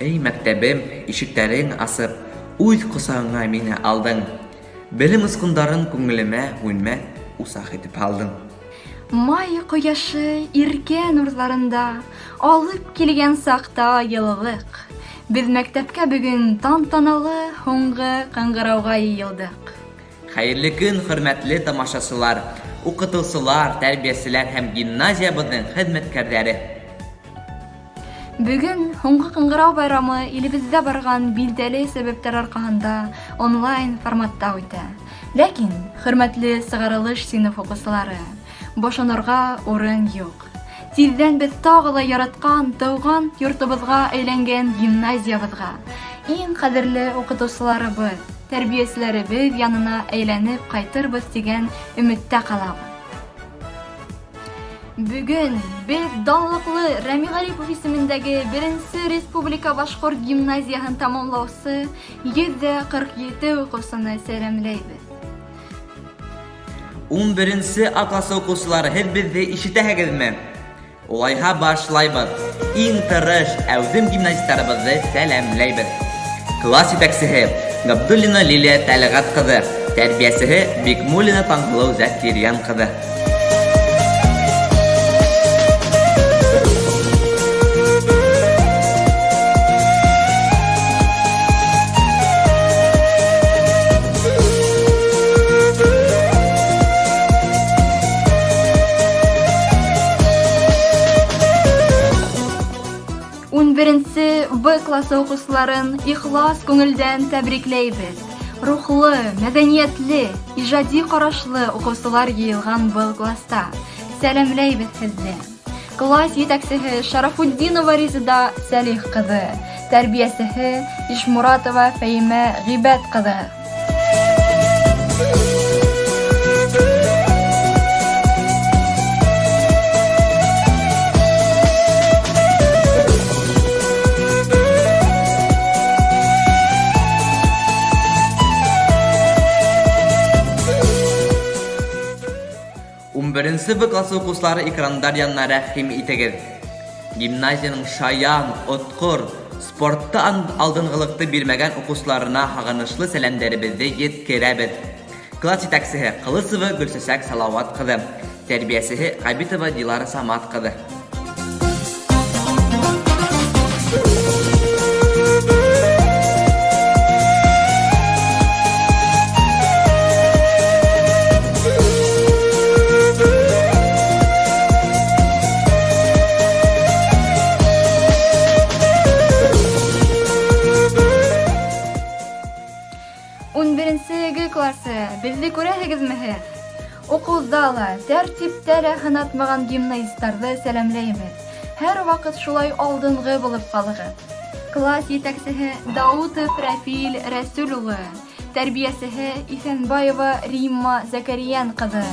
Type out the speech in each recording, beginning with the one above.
Эй, мәктәбем, ишектәрең асып, үҙ ҡосағыңа мине алдың. Белем осҡондарын күңелемә һүнмәҫ усаҡ итеп һалдың. Май ҡояшы иркә нурҙарында алып килгән саҡта йылылыҡ. Беҙ мәктәпкә бөгөн тантаналы һуңғы ҡыңғырауға йыйылдыҡ. Хәйерле көн, хөрмәтле тамашасылар, уҡытыусылар, тәрбиәселәр һәм гимназиябыҙҙың хеҙмәткәрҙәре. Бөгөн һуңғы ҡыңғырау байрамы илебеҙҙә барған билдәле сәбәптәр арҡаһында онлайн форматта үтә. Ләкин, хөрмәтле сығарылыш синыф уҡыусылары, бошонорға урын юҡ. Тиҙҙән беҙ тағы ла яратҡан тыуған йортобоҙға әйләнгән гимназиябыҙға, иң ҡәҙерле уҡытыусыларыбыҙ, тәрбиәселәребеҙ янына әйләнеп ҡайтырбыҙ тигән өмөттә ҡалабыҙ. Бөгөн беҙ данлыҡлы Рәми Ғарипов исемендәге беренсе республика башҡорт гимназияһын тамамлаусы 147 уҡыусыны сәләмләйбеҙ. 11 А классы уҡыусылары, һеҙ беҙҙе ишетәһегеҙме? Улайһа башлайбыҙ. Иң тырыш, әүҙем гимназистарыбыҙҙы сәләмләйбеҙ. Класс етәксеһе Габдуллина Лилия Тәлғәт ҡыҙы, тәрбиәсеһе Бикмуллина Таңһылыу Зәкирйән ҡыҙы. 11 Б классы уҡыусыларын ихлас күңелдән тәбрикләйбеҙ. Рухлы, мәҙәниәтле, ижади ҡарашлы уҡыусылар йыйылған был класта. Сәләмләйбеҙ һеҙҙе. Класс етәксеһе Шарафутдинова Резеда Сәлих ҡыҙы, тәрбиәсеһе Ишмуратова Фәйимә Ғибәт ҡыҙы. 11 Б классы уҡыусылары, экрандар янына рәхим итегеҙ. Гимназияның шаян, отҡор, спортта алдынғылыҡты бирмәгән уҡыусыларына һағынышлы сәләмдәребеҙҙе еткерәбеҙ. Класс етәксеһе Ҡылысова Гөлсәсәк Салауат ҡыҙы, тәрбиәсеһе Ғәбитова Дилара Самат ҡыҙы. 11 Г классы, беҙҙе күрәһегеҙме һеҙ? Уҡыуҙа ла, тәртиптә лә һынатмаған гимназистарҙы сәләмләйбеҙ. Һәр ваҡыт шулай алдынғы булып ҡалығыҙ. Класс етәксеһе Даутов Рәфил Рәсүл улы, тәрбиәсеһе Иҫәнбаева Римма Зәкәрйән ҡыҙы.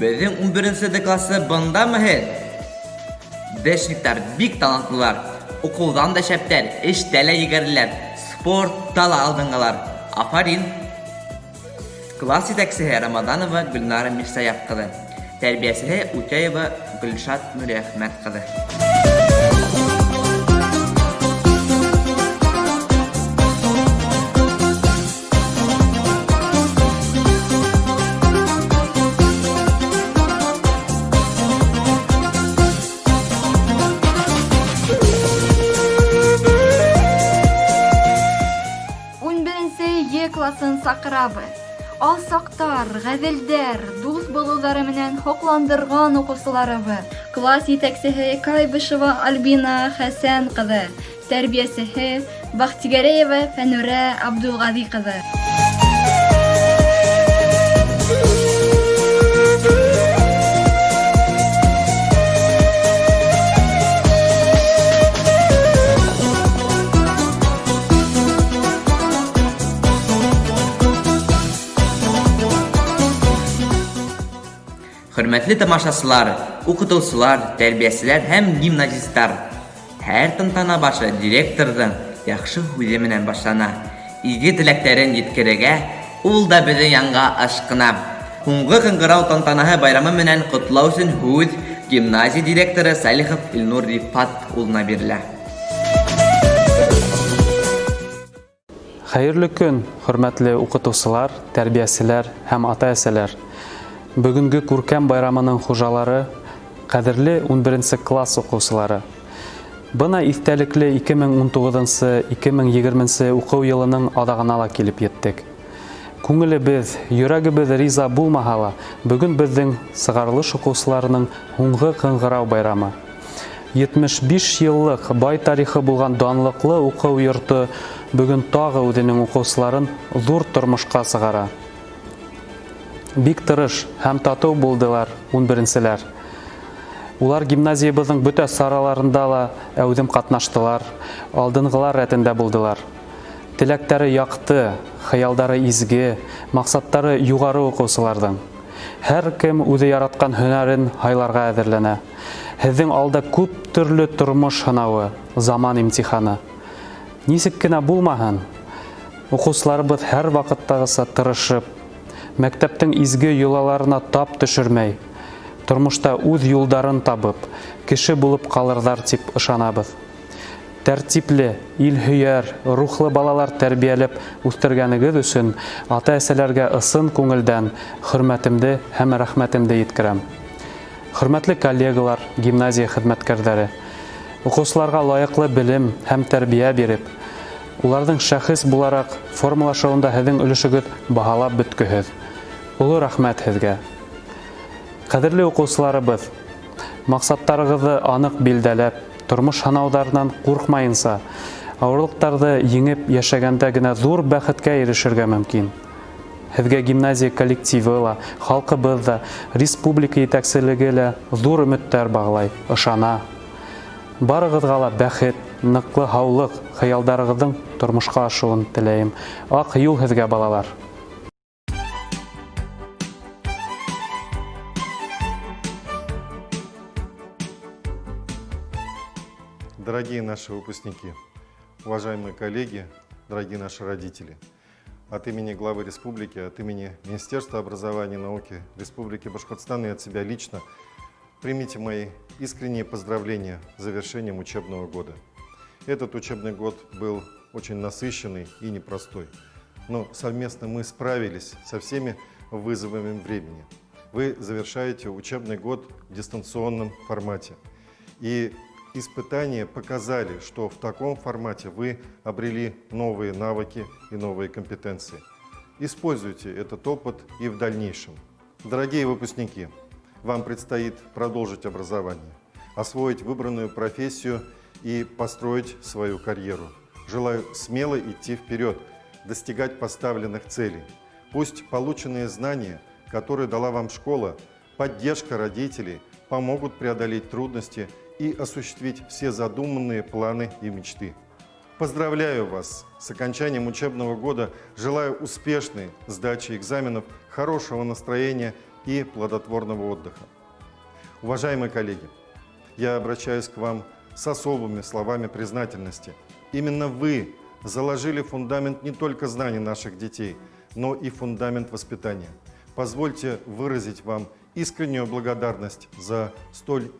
Беҙҙең 11 Д классы бындамы һеҙ? Дэшниктар бик талантлылар. Уҡыуҙан да шәптәр, эштә лә егәрлеләр, спортта ла алдынғылар. Афарин! Класс етәксеһе Рамаданова Гөлнара Мирсаяф ҡыҙы, тәрбиәсеһе Үтәева Гөлшат Нуриәхмәт ҡыҙы. 11 Е класын саҡырабыҙ. Алсаҡтар, ғәҙелдәр, дуҫ булыуҙары менән һоҡландырған уҡыусыларыбыҙ. Класс етәксеһе Кайбышева Альбина Хәсән ҡыҙы, тәрбиәсеһе Бахтигәрәева Фәнүрә Абдулғази ҡыҙы. Хөрмәтле тамашасылар, укытучылар, тәрбиячеләр һәм гимназистлар! Һәр тантана башы директорҙың яҡшы һүҙе менән башлана. Изге теләктәрен еткерергә ул да беҙҙең янға ашҡына. Һуңғы ҡыңғырау тантанаһы байрамы менән ҡотлау өсөн һүҙ гимназия директоры Салихов Илнур Рифат улына бирелә. Хәерле көн, хөрмәтле укытучылар, тәрбиячеләр һәм ата-әсәләр! Бөгөнге күркәм байрамының хужалары, кадерле унберенче класс укучылары! Бына иҫтәлекле 2019 нчы, 2020 нче уҡыу йылының аҙағына ла килеп еттек. Күңелебеҙ, йөрәгебеҙ риза булмаһа ла, бөгөн беҙҙең сығарылыш укыусыларының һуңғы кыңгырау байрамы. 75 еллык бай тарихы булган данлыклы уку йорты бүген тагы үзенең укучыларын зур тормышка чыгара. Бик тырыш һәм тату булдылар унберенчеләр. Улар гимназиябезнең бөтә сараларында ла әүҙем катнаштылар, алдынгылар рәтендә булдылар. Теләктәре якты, хыялдары изге, максаттары югары укучыларның. Һәркем үзе яраткан һөнәрен һайларга әҙерләнә. Һеҙҙең алда күп төрлө тормош һынауы, заман имтиханы. Нисек кенә булмаһын, укыусыларыбыҙ һәр ваҡыттағыса тырышып, мәктәптең изге йолаларына тап төшөрмәй, тормошта үҙ юлдарын табып, кеше булып ҡалырҙар тип ышанабыҙ. Тәртипле, илһөйәр, рухлы балалар тәрбиәләп үҫтергәнегеҙ өсөн ата-әсәләргә ысын күңелдән хөрмәтемде һәм рәхмәтемде еткерәм. Хөрмәтле коллегалар, гимназия хеҙмәткәрҙәре! Уҡыусыларға лайыҡлы белем һәм тәрбиә биреп, уларҙың шәхес булараҡ формалашыуында һеҙҙең өлөшөгөҙ баһалап бөткөһөҙ. Оло рәхмәт һеҙгә! Ҡәҙерле уҡыусыларыбыҙ! Маҡсаттарығыҙҙы аныҡ билдәләп, тормош һынауҙарынан ҡурҡмайынса, ауырлыҡтарҙы еңеп йәшәгәндә генә ҙур бәхеткә ирешергә мөмкин. Һеҙгә гимназия коллективы ла, халҡыбыҙ ҙа, республика етәкселеге лә ҙур өмөттәр бағлай, ышана. Барығыҙға ла бәхет, ныҡлы һаулыҡ, хыялдарығыҙҙың тормошҡа ашыуын теләйем. Аҡ юл һеҙгә, балалар! Дорогие наши выпускники, уважаемые коллеги, дорогие наши родители, от имени главы республики, от имени Министерства образования и науки Республики Башкортостан и от себя лично примите мои искренние поздравления с завершением учебного года. Этот учебный год был очень насыщенный и непростой. Но совместно мы справились со всеми вызовами времени. Вы завершаете учебный год в дистанционном формате. И испытания показали, что в таком формате вы обрели новые навыки и новые компетенции. Используйте этот опыт и в дальнейшем. Дорогие выпускники, вам предстоит продолжить образование, освоить выбранную профессию и построить свою карьеру. Желаю смело идти вперед, достигать поставленных целей. Пусть полученные знания, которые дала вам школа, поддержка родителей помогут преодолеть трудности и осуществить все задуманные планы и мечты. Поздравляю вас с окончанием учебного года. Желаю успешной сдачи экзаменов, хорошего настроения и плодотворного отдыха. Уважаемые коллеги, я обращаюсь к вам с особыми словами признательности. Именно вы заложили фундамент не только знаний наших детей, но и фундамент воспитания. Позвольте выразить вам искреннюю благодарность за столь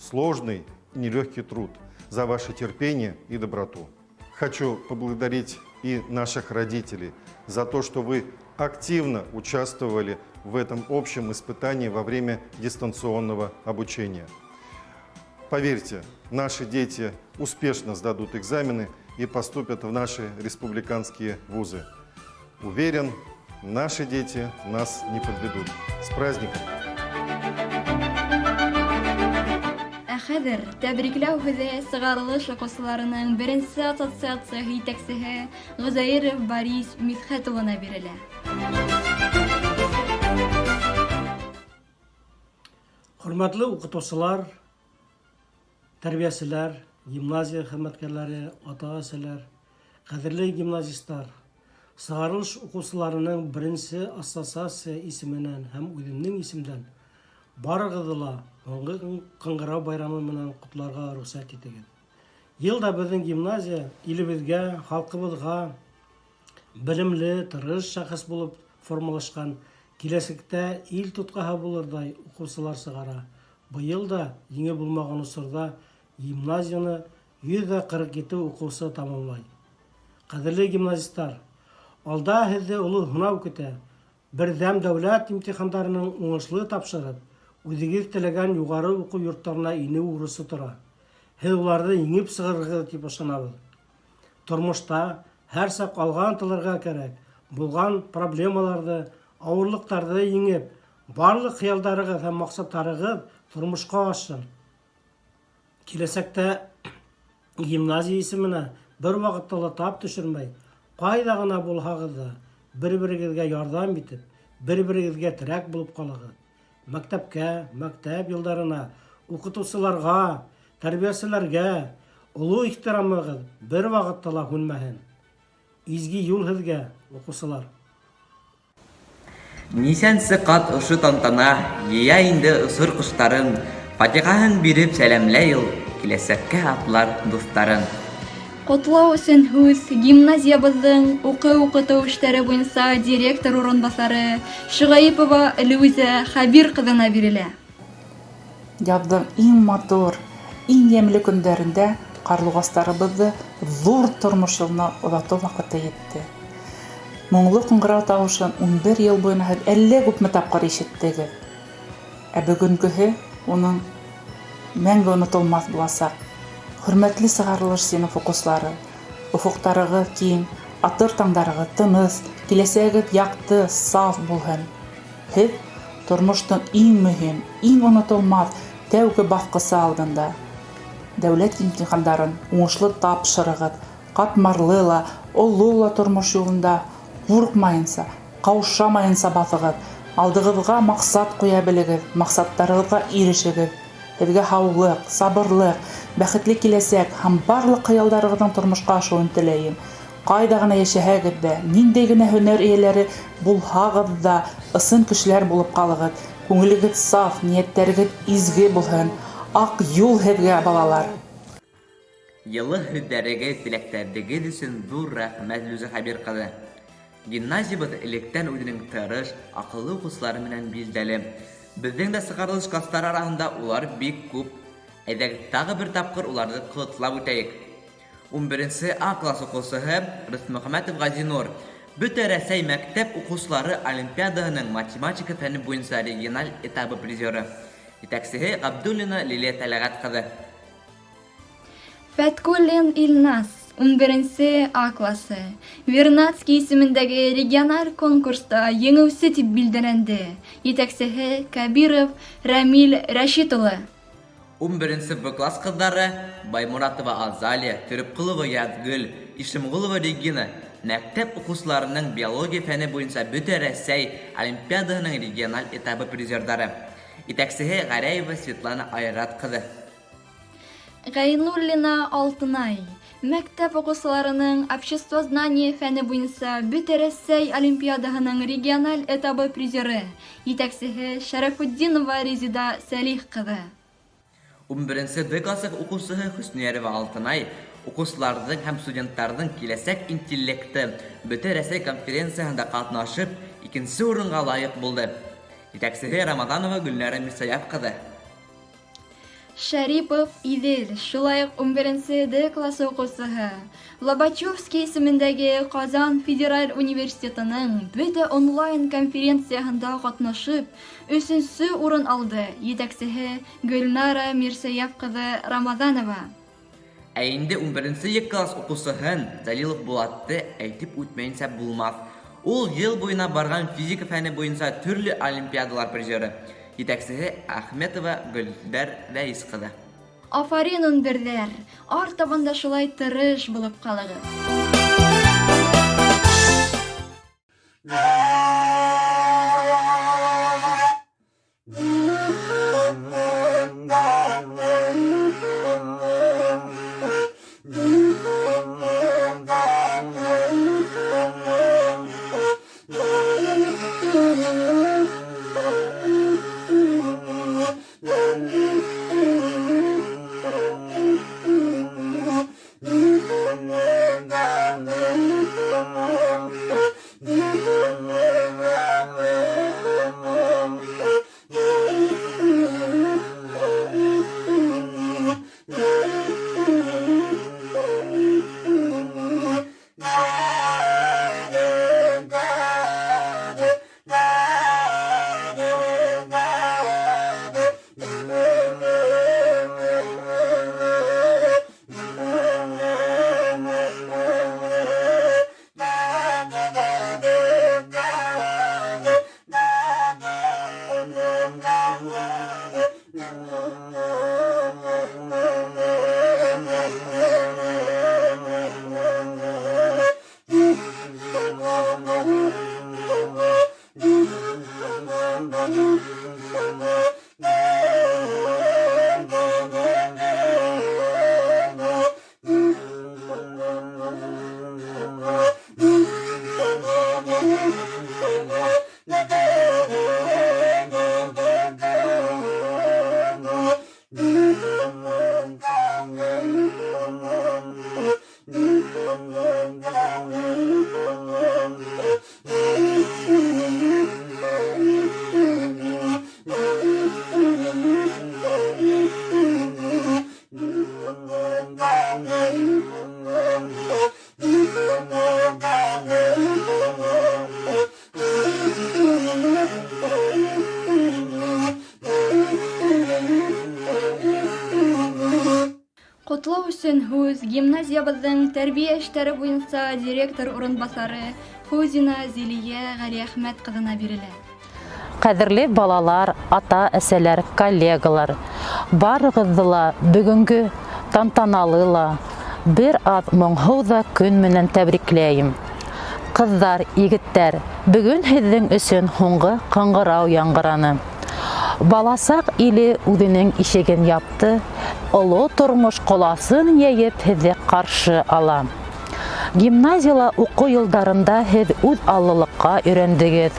сложный и нелегкий труд, за ваше терпение и доброту. Хочу поблагодарить и наших родителей за то, что вы активно участвовали в этом общем испытании во время дистанционного обучения. Поверьте, наши дети успешно сдадут экзамены и поступят в наши республиканские вузы. Уверен, наши дети нас не подведут. С праздником! Ә хәҙер тәбрикләү һүҙе сығарылыш уҡыусыларының беренсе ассоциацияһы етәксеһе Ғөзәйеров Борис Мидхәт улына бирелә. Хөрмәтле укытучылар, тәрбиячеләр, гимназия хезмәткәрләре, ата-әсәләр, кадерле гимназистлар, сыгарылыш укучыларының беренче ассоциация исеменнән һәм үземнең исемдән Барыгыҙҙы ла Һуңғы кыңгырау байрамы менән ҡотларға рөхсәт итегеҙ. Йыл да беҙҙең гимназия илебеҙгә, халҡыбыҙға белемле, тырыш шәхес булып формалашҡан, киләсәктә ил тотҡаһы булырҙай уҡыусылар сығара. Быйыл да еңел булмаған осорҙа гимназияны 147 уҡыусы тамамлай. Ҡәҙерле гимназистар, алда һеҙҙе оло һынау көтә. Берҙәм дәүләт имтихандарының уңышлы тапшырып, үҙегеҙ теләгән юғары уҡыу йорттарына инеү бурысы тора. Һеҙ уларҙы еңеп сығырһығыҙ тип ышанабыҙ. Тормошта һәр саҡ алға ынтылырға кәрәк, булған проблемаларҙы, ауырлыҡтарҙы еңеп, барлыҡ хыялдарығыҙ һәм маҡсаттарығыҙ тормошҡа ашһын. Киләсәктә гимназия исеменә бер ваҡытта ла тап төшөрмәй, ҡайҙа ғына булһағыҙ ҙа, бер-берегеҙгә ярҙам итеп, бер-берегеҙгә терәк булып ҡалығыҙ. Мәктәпкә, мәктәп йылдарына, уҡытыусыларға, тәрбиәселәргә оло ихтирамығыҙ бер ваҡытта ла һүнмәһен. Изге юл һеҙгә, уҡыусылар! Нисәнсе кат ошо тантана Йыя инде осор ҡоштарын, Фатихаһын биреп сәләмләй ул Киләсәккә атлар дуҫтарын. Ҡотлау өсөн һүҙ гимназиябыҙҙың уҡыу-уҡытыу эштәре буйынса директор урынбаҫары Шөғәйепова Лүзә Хәбир ҡыҙына бирелә. Яҙҙың иң матур, иң йәмле көндәрендә ҡарлуғастарыбыҙҙы ҙур тормош юлына оҙатыу ваҡыты етте. Моңло ҡыңғырау тауышын 11 йыл буйына һеҙ әллә күпме тапҡыр ишеттегеҙ. Ә бөгөнгөһө уның мәңге онотолмаҫ буласаҡ. Хөрмәтле сығарылыш синыф уҡыусылары, офоҡтарығыҙ киң, атыр таңдарығыҙ тыныс, киләсәгегеҙ яҡты, саф булһын. Һеҙ тормоштоң иң мөһим, иң онотолмаҫ тәүге баҫҡысы алдында. Дәүләт имтихандарын уңышлы тапшырығыҙ, ҡатмарлы ла, оло ла тормош юлында ҡурҡмайынса, ҡаушамайынса баҫығыҙ, алдығыҙға маҡсат ҡуя белегеҙ, маҡсаттарығыҙға ирешегеҙ. Һеҙгә һаулыҡ, сабырлыҡ, бәхетле киләсәк һәм барлыҡ хыялдарығыҙҙың тормошҡа ашыуын теләйем. Ҡайҙа ғына йәшәһәгеҙ ҙә, ниндәй генә һөнәр эйәләре булһағыҙ ҙа, ысын кешеләр булып ҡалығыҙ. Күңелегеҙ саф, ниәттәрегеҙ изге булһын. Аҡ юл һеҙгә, балалар! Йылы һүҙҙәрегеҙ, теләктәрегеҙ өсөн ҙур рәхмәт, Лүзә Хәбир ҡыҙы. Гимназиябыҙ электән үҙенең тырыш, аҡыллы уҡыусылары менән билдәле. Беҙҙең дә сығарылыш класстары араһында улар бик күп. Әйҙәгеҙ тағы бер тапҡыр уларҙы ҡотлап үтәйек. Унберенсе А класс уҡыусыһы Рөстмөхәмәтов Ғазинур, Бөтә Рәсәй мәктәп уҡыусылары олимпиадаһының математика фәне буйынса региональ этабы призеры. Етәксеһе Габдуллина Лилия Тәләгать ҡыҙы. Фәткуллин Илназ, унберенсе А классы, Вернадский исемендәге региональ конкурста еңеүсе дип билдәләнде, җитәкчеһе Кәбиров Рәмил Рәшит улы. Унберенсе Б класс кызлары Баймуратова Азалия, Төрепколова Язгөл, Ишемгулова Регина мәктәп укучыларының биология фәне буенча Бөтә Рәсәй олимпиадаһының региональ этабы призердары. Итәксеһе Гәрәева Светлана Айрат кызы. Гайнуллина Алтынай, мәктәп укучыларының обществознание фәне буенча Бөтәрәсәй олимпиадаһының региональ этабы призеры, җитәкчеһе Шәрәфетдинова Резеда Сәлих кызы. Унберенсе Д классы укучыһы Хөсниярова Алтынай укучыларҙың һәм студенттарҙың киләсәк интеллекты Бөтә Рәсәй конференцияһында катнашып, икенсе урынға лайыҡ булды. Җитәкчеһе Рамазанова Гөлнара Мирсаяф кызы. Шәрипов Идел, шулай ук унберенсе Д классы укучыһы, Лобачевский исемендәге Казан федераль университетының бөтә онлайн конференцияһында катнашып, өченче урын алды, җитәкчеһе Гөлнара Мирсәяф кызы Рамазанова. Ә инде унберенсе Е класс укучыһын Залилов Булатты әйтеп үтмәйенсә булмаҫ. Ул ел буена барган физика фәне буенча төрле олимпиадалар призеры. Җитәкчеһе Ахметова Гөлбәр Рәис кызы. Афарин, унберләр! Артабан да шулай тырыш булып калыгыз. Ҡотлау өсөн һүҙ гимназиябыҙҙың тәрбиә эштәре буйынса директор урынбаҫары Хузина Зилиә Ғәлиәхмәт ҡыҙына бирелә. Ҡәҙерле балалар, ата-әсәләр, коллегалар, барығыҙҙы ла бөгөнгө тантаналы ла, бер аҙ моңһоу ҙа көн менән тәбрикләйем. Ҡыҙҙар, егеттәр, бөгөн һеҙҙең өсөн һуңғы ҡыңғырау яңғыраны. Баласаҡ иле үҙенең ишеген япты, оло тормош ҡоласын йәйеп һеҙҙе ҡаршы ала. Гимназияла уҡыу йылдарында һеҙ үҙ аллылыҡҡа өйрәндегеҙ.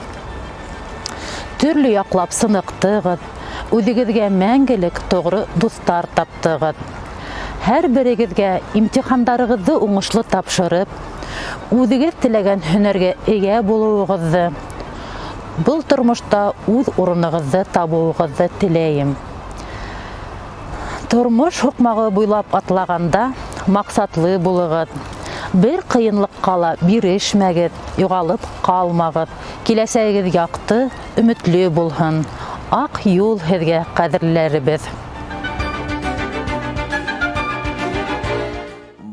Төрлө яҡлап сыныҡтығыҙ, үҙегеҙгә мәңгелек тоғро дуҫтар таптығыҙ. Һәр берегеҙгә имтихандарығыҙҙы уңышлы тапшырып, үҙегеҙ теләгән һөнәргә эйә булыуығыҙҙы, был тормошта үҙ урынығыҙҙы табыуығыҙҙы теләйем. Тормош һуҡмағы буйлап атлағанда маҡсатлы булығыҙ. Бер ҡыйынлыҡҡа ла бирешмәгеҙ, юғалып ҡалмағыҙ. Киләсәгегеҙ яҡты, өмөтлө булһын. Аҡ юл һеҙгә, ҡәҙерлеләребеҙ!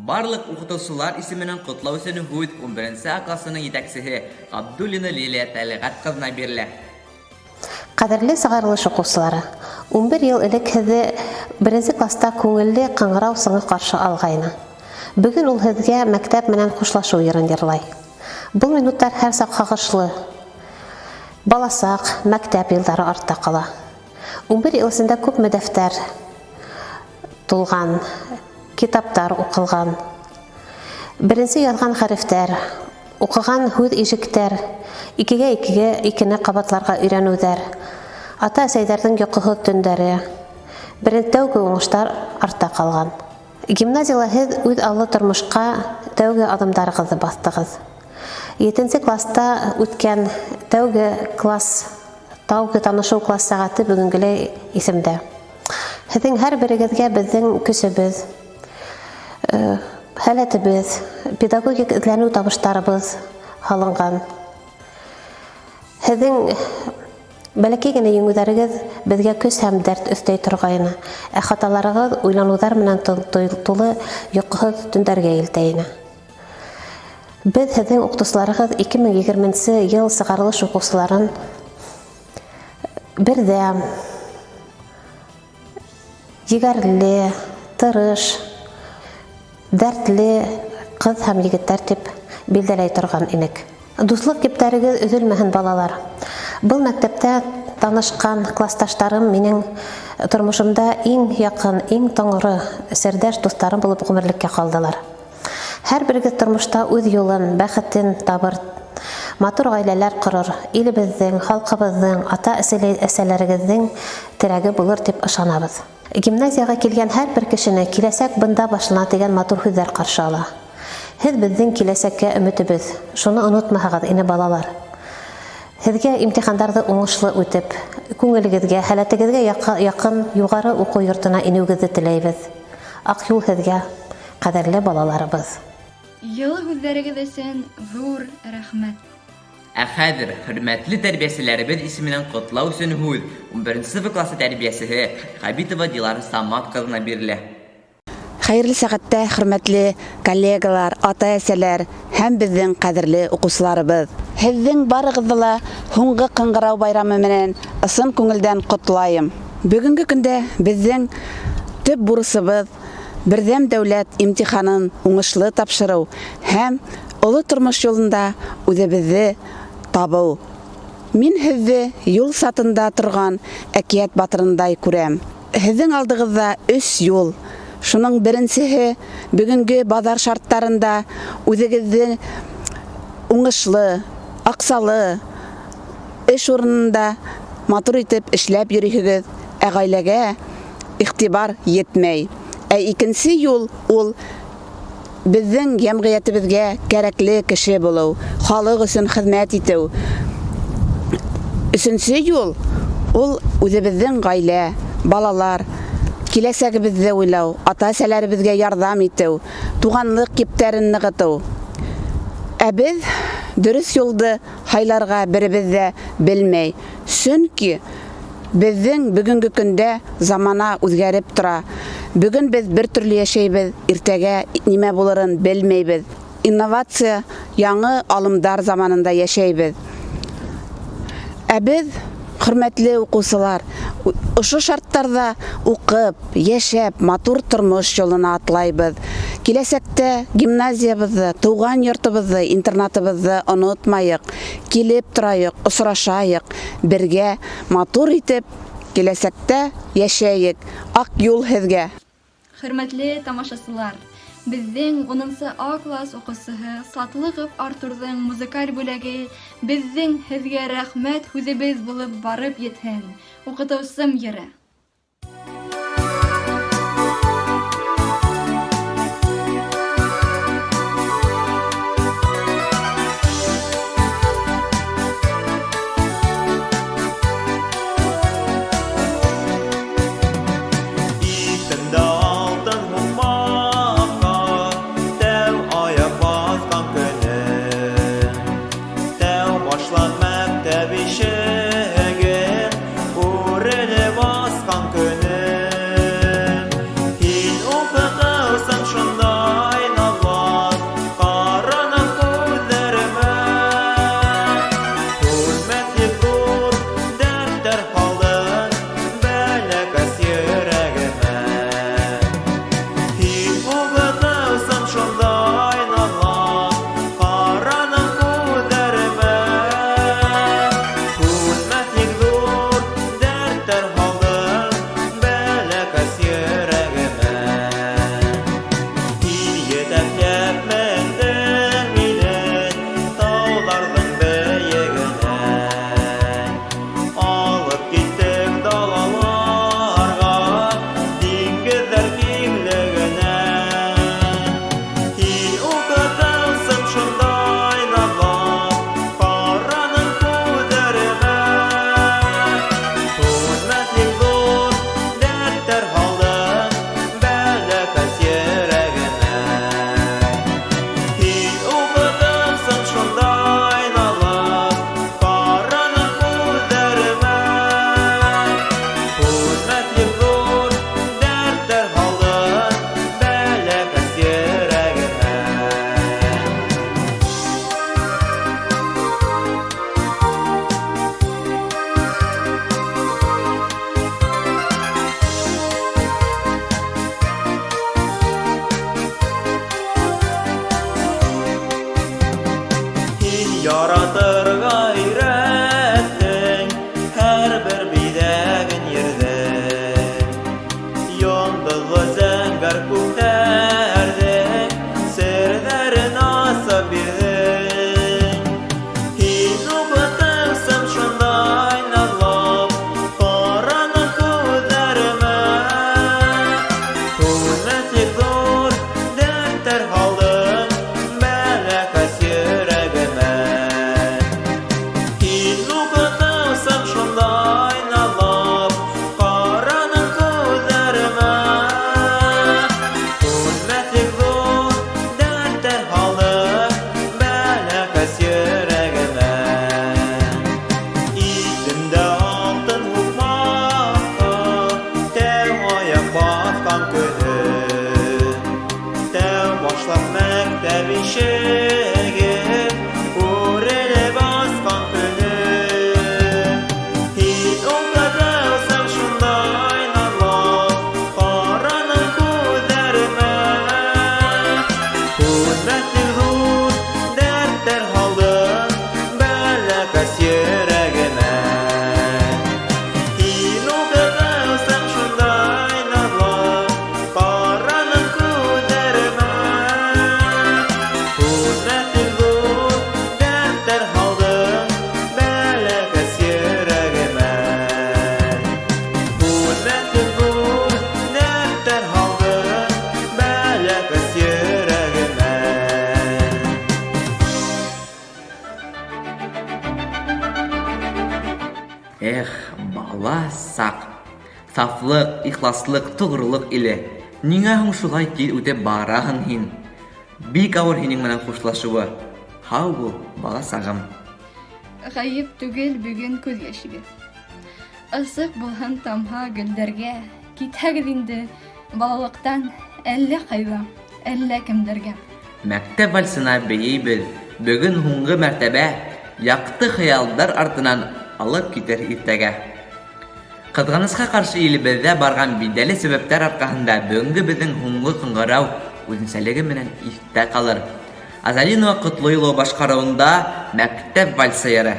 Барлыҡ уҡытыусылар исеменән ҡотлау өсөн һүҙ унберенсе А классының етәксеһе Ғабдуллина Лилия Тәлғәт ҡыҙына бирелә. Ҡәҙерле сығарылыш уҡыусылары! 11 йыл элек һеҙҙе беренсе класста күңелле ҡыңғырау сыңы ҡаршы алғайны. Бөгөн ул һеҙгә мәктәп менән хушлашыу йырын йырлай. Был минуттар һәр саҡ һағышлы. Баласаҡ, мәктәп йылдары артта ҡала. 11 йыл эсендә күпме дәфтәр тулған, китаптар уҡылған. Беренсе яҙған хәрефтәр, уҡыған һүҙ-ижектәр, икегә икегә икене ҡабатларға өйрәнеүҙәр, ата-әсәйҙәрҙең йоҡоһоҙ төндәре, берен тәүге уңыштар артта ҡалған. Гимназияла һеҙ үҙ аллы тормошҡа тәүге аҙымдарығыҙҙы баҫтығыҙ. Етенсе класста үткән тәүге класс, тәүге танышыу класс сәғәте бөгөнгөләй иҫемдә. Һеҙҙең һәр берегеҙгә беҙҙең көсөбөҙ, һәләтебеҙ, педагогик эҙләнеү табыштарыбыҙ һалынған. Һеҙҙең бәләкәй генә еңеүҙәрегеҙ беҙгә көс һәм дәрт өҫтәй торғайны, ә хаталарығыҙ уйланыуҙар менән тулы йоҡоһоҙ төндәргә илтә ине. Беҙ һеҙҙең уҡытыусыларығыҙ 2020 нсе йыл сығарылыш уҡыусыларын берҙәм, егәрле, тырыш, дәртле ҡыҙ һәм егеттәр тип билдәләй торған инек. Дуҫлыҡ ептәрегеҙ өҙөлмәһен, балалар. Был мәктәптә танышҡан класташтарым минең тормошомда иң яҡын, иң тоңоро серҙәш дуҫтарым булып ғүмерлеккә ҡалдылар. Һәр берегеҙ тормошта үҙ юлын, бәхетен табыр, матур ғаиләләр ҡорор, илебеҙҙең, халҡыбыҙҙың, ата-әсәләрегеҙҙең терәге булыр тип ышанабыҙ. Гимназияға килгән һәр бер кешене киләсәк бында башлана тигән матур һүҙҙәр ҡаршы ала. Һеҙ беҙҙең киләсәккә өмөтөбөҙ. Шуны онотмаһағыҙ ине, балалар. Һеҙгә имтихандарҙы уңышлы үтеп, күңелегеҙгә, һәләтегеҙгә яҡын юғары уҡыу йортона инеүегеҙҙе теләйбеҙ. Аҡ юл һеҙгә, ҡәҙерле балаларыбыҙ! Йылы һүҙҙәрегеҙ өсөн ҙур рәхмәт. Ә хәҙер хөрмәтле тәрбиәселәребеҙ исеменән ҡотлау өсөн һүҙ унберенсе В классы тәрбиәсеһе Хәбитова Дилара Самат ҡыҙына бирелә. Хәйерле сәғәттә, хөрмәтле коллегалар, ата-әсәләр һәм беҙҙең ҡәҙерле уҡыусыларыбыҙ. Һеҙҙең барығыҙҙы ла һуңғы ҡыңғырау байрамы менән ысын күңелдән ҡотлайым. Бөгөнгө көндә беҙҙең төп бурысыбыҙ берҙәм дәүләт имтиханын уңышлы тапшырыу һәм оло тормош юлында үҙебеҙҙе табыу. Мин һеҙҙе юл сатында торған әкиәт батырындай күрәм. Һеҙҙең алдығыҙҙа өс юл. Шуның беренсеһе бөгөнгө баҙар шарттарында үҙегеҙҙе уңышлы, аҡсалы эш урынында матур итеп эшләп йөрөйһөгөҙ, ә ғаиләгә иғтибар етмәй. Ә икенсе юл ул беҙҙең йәмғиәтебеҙгә кәрәкле кеше булыу, халыҡ өсөн хеҙмәт итеү. Өсөнсө юл ул үҙебеҙҙең ғаилә, балалар, киләсәгебеҙҙе уйлау, ата-әсәләребеҙгә ярҙам итеү, туғанлыҡ ептәрен нығытыу. Ә беҙ дөрөҫ юлды һайларға беребеҙ ҙә белмәй. Сөнки беҙҙең бөгөнгө көндә замана үҙгәреп тора. Бөгөн беҙ бер төрлө йәшәйбеҙ, иртәгә нимә булырын белмәйбеҙ. Инновация, яңы алымдар заманында йәшәйбеҙ. Ә беҙ, хөрмәтле уҡыусылар, ошо шарттарҙа уҡып, йәшәп, матур тормош юлына атлайбыҙ. Киләсәктә гимназиябыҙҙы, тыуған йортобоҙҙо, интернатыбыҙҙы онотмайыҡ, килеп торайыҡ, осрашайыҡ, бергә матур итеп киләсәктә йәшәйек. Аҡ юл һеҙгә! Хөрмәтле тамашасылар, беҙҙең унынсы А класс уҡыусыһы Сатлығов Артурҙың музыкаль бүләге беҙҙең һеҙгә рәхмәт һүҙебеҙ булып барып етһен. Уҡытыусым йыры. Иҫемдә алтын һуҡмаҡҡа Тәү аяҡ баҫҡан көнөм. Тәү башлап мәктәп ишеген Үрелеп асты. Эх, бала сак! Сафлык, ихласлык, тоғролык иле. Ниңә һуң шулай тиҙ үтеп бараһың һин? Бик авыр һинең менән хушлашыуы. Һау бул, бала сагым. Ғәйеп түгел бөгөн күҙ йәшегеҙ. Ысыҡ булһын тамһа гөлдәргә. Китһәгеҙ инде балалыҡтан әллә ҡайҙа, әллә кемдәргә. Мәктәп вальсына бейейбеҙ бөгөн һуңғы мәртәбә, Яҡты хыялдар артынан алып китер иртәгә. Ҡыҙғанысҡа ҡаршы илебеҙҙә барған билдәле сәбәптәр арҡаһында бөгөнгө беҙҙең һуңғы ҡыңғырау үҙенсәлеге менән иҫтә ҡалыр. Азалинова Ҡотлоюлова башҡарыуында Мәктәп вальсы йыры.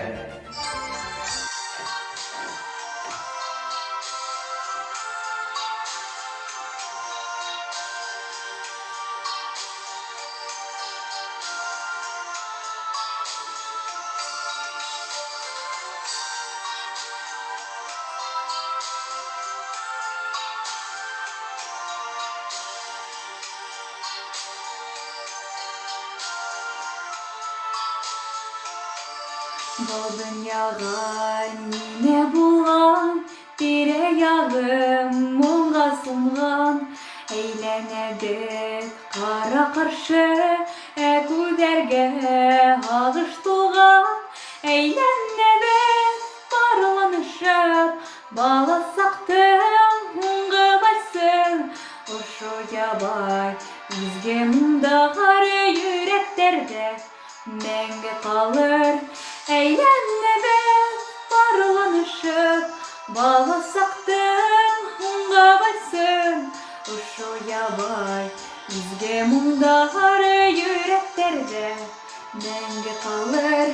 Был донъяға нимә булған, Тирә-яғым моңға сумған. Әйләнәбеҙ ҡара-ҡаршы, Ә күҙҙәргә һағыш тулған. Әйләнәбеҙ парланышып, Бала саҡтың һуңғы вальсын. Ошо ябай изге моңдар йөрәктәрҙә Мәңге ҡалыр. Әйләнәбеҙ парланышып, Бала саҡтың һуңғы вальсын. Ошо ябай изге моңдар йөрәктәрҙә Мәңге ҡалыр.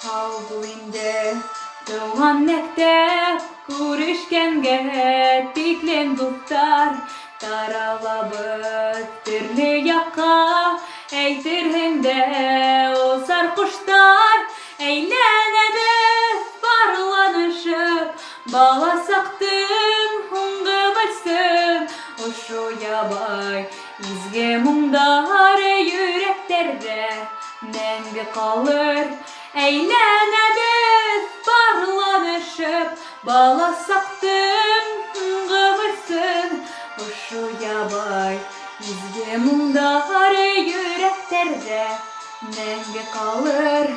Һау бул инде, тыуған мәктәп, Күрешкәнгә тиклем, дуҫтар. Таралабыҙ төрлө яҡҡа, Әйтерһең дә, осар ҡоштар. Әйләнәбеҙ парланышып, Бала саҡтың һуңғы вальсын. Ошо ябай изге моңдар йөрәктәрҙә Мәңге ҡалыр. Әйләнәбеҙ парланышып, Бала саҡтың һуңғы вальсын. Ошо ябай изге моңдар йөрәктәрҙә Мәңге ҡалыр.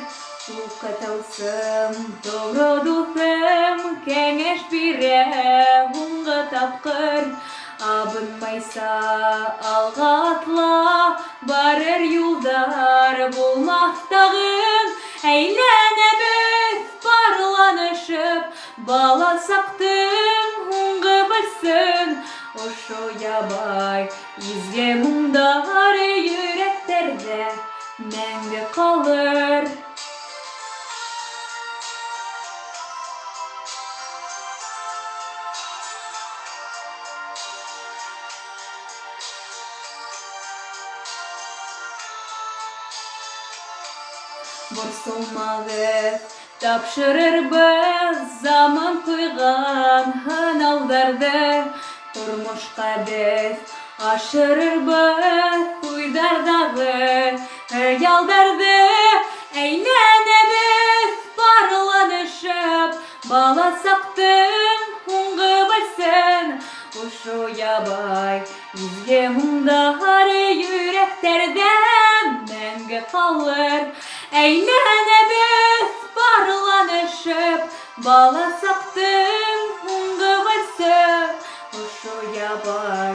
Уҡытыусым, тоғро дуҫым, Кәңәш бирә һуңғы тапҡыр. Абынмайса алға атла, Барыр юлдар булмаҫ тағын. Әйләнәбеҙ парланышып, Бала саҡтың һуңғы вальсын. Ошо ябай изге моңдар йөрәктәрҙә Мәңге ҡалыр. Борсолмағыҙ, тапшырырбыҙ заман ҡуйған һынауҙарҙы. Тормошҡа беҙ ашырырбыҙ уйҙарҙағы хыялдарҙы. Әйләнәбеҙ парланышып, Бала саҡтың һуңғы вальсын. Ошо ябай изге моңдар йөрәктәрҙә Мәңге ҡалыр. Әйләнәбеҙ парланышып, Бала саҡтың һуңғы вальсын. Ошо ябай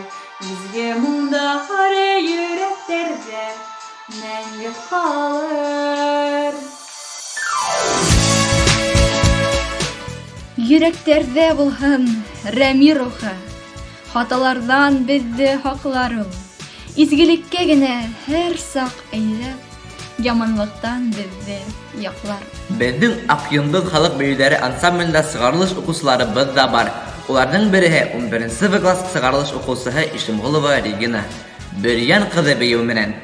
изге моңдар йөрәктәрҙә Мәңге ҡалыр. Йөрәктәрҙә булһын Рәми рухы, Хаталарҙан беҙҙе һаҡлар ул. Изгелеккә генә һәр саҡ әйҙәп, Яманлыҡтан беҙҙе яҡлар. Беҙҙең Аҡ йондоҙ халыҡ бейеүҙәре ансамблендә сығарылыш уҡыусыларыбыҙ ҙа бар. Уларҙың береһе, унберенсе В класс сығарылыш уҡыусыһы Ишемғолова Регина. Бөрйән ҡыҙы бейеүе менән.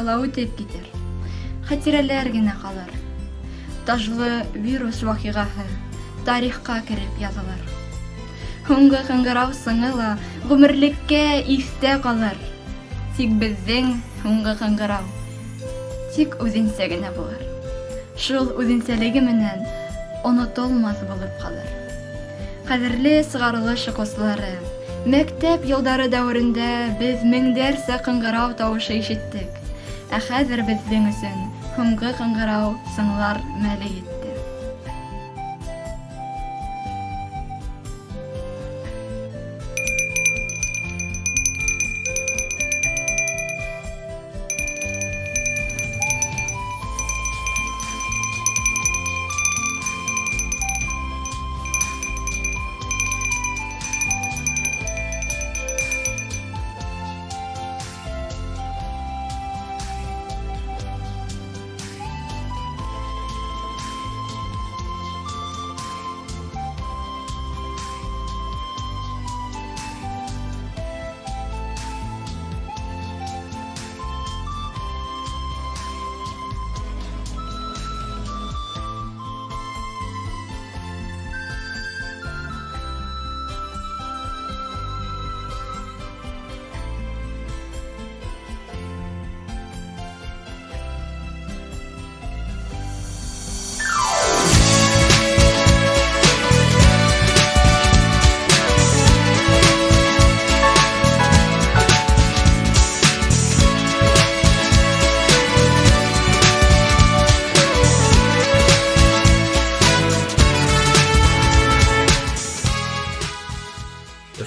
Барыһы ла үтеп китер. Хәтирәләр генә ҡалыр. Тажлы вирус ваҡиғаһы тарихҡа кереп яҙылыр. Һуңғы ҡыңғырау сыңы ла ғүмерлеккә иҫтә ҡалыр. Тик беҙҙең һуңғы ҡыңғырау тик үҙенсә генә булыр. Шул үҙенсәлеге менән онотолмаҫ булып ҡалыр. Ҡәҙерле сығарылыш уҡыусылары, мәктәп йылдары дәүерендә беҙ меңдәрсә ҡыңғырау тауышы ишеттек. Ә хәҙер беҙҙең өсөн һуңғы ҡыңғырау сыңлар мәле етте.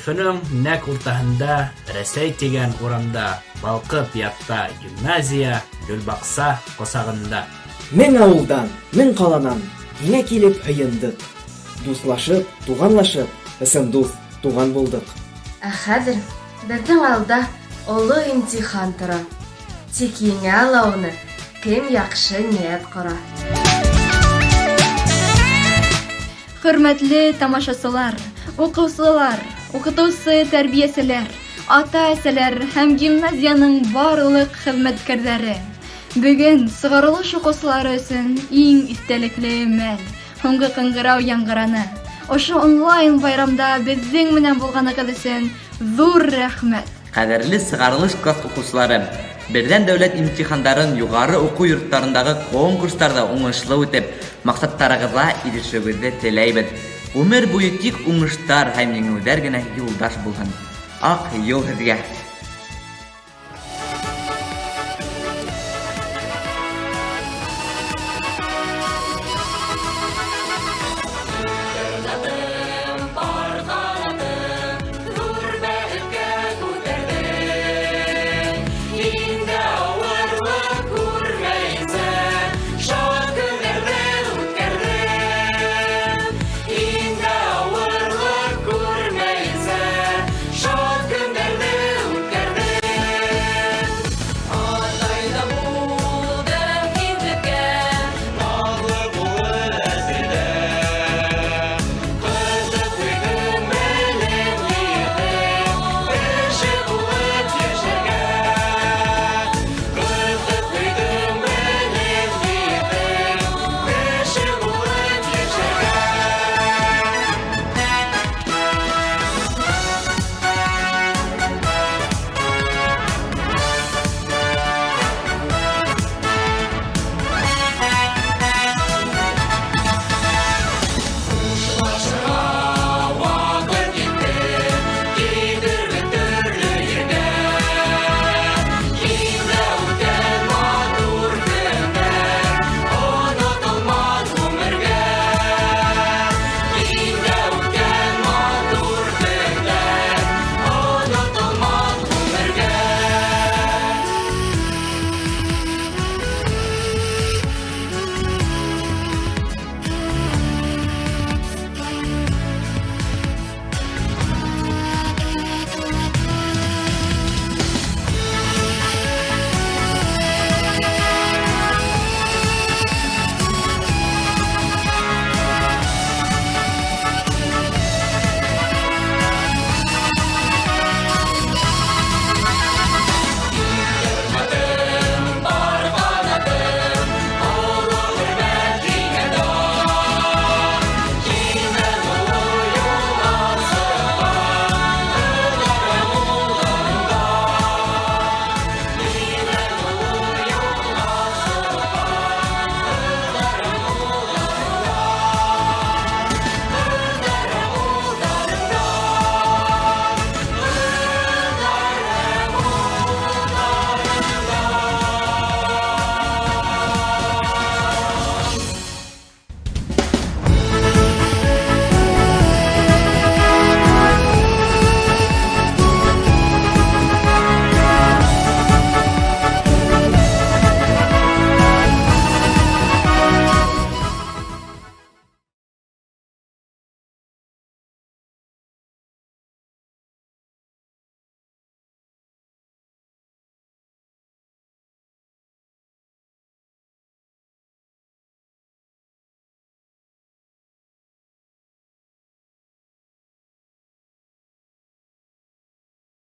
Өфөнөң нәҡ уртаһында, Рәсәй тигән урамда, Балҡып ята гимназия, Гөлбаҡса ҡосағында. Мең ауылдан, мең ҡаланан Һиңә килеп һыйындыҡ. Дуҫлашып, туғанлашып, Ысын дуҫ, туған булдыҡ. Ә хәҙер беҙҙең алда оло имтихан тора. Тик еңә ала уны, кем яҡшы ниәт ҡора. Хөрмәтле тамашасылар, уҡыусылар, уҡытыусы тәрбиәселәр, ата-әсәләр һәм гимназияның барлыҡ хеҙмәткәрҙәре! Бөгөн сығарылыш уҡыусылары өсөн иң иҫтәлекле мәл, һуңғы ҡыңғырау яңғыраны. Ошо онлайн байрамда беҙҙең менән булғанығыҙ өсөн ҙур рәхмәт! Ҡәҙерле сығарылыш класс уҡыусылары! Берҙәм дәүләт имтихандарын юғары уҡыу йорттарындағы конкурстарҙа уңышлы үтеп, маҡсаттарығыҙға ирешеүегеҙҙе теләйбеҙ. Ғүмер буйы тик уңыштар һәм еңеүҙәр генә юлдаш булһын. Аҡ юл һеҙгә!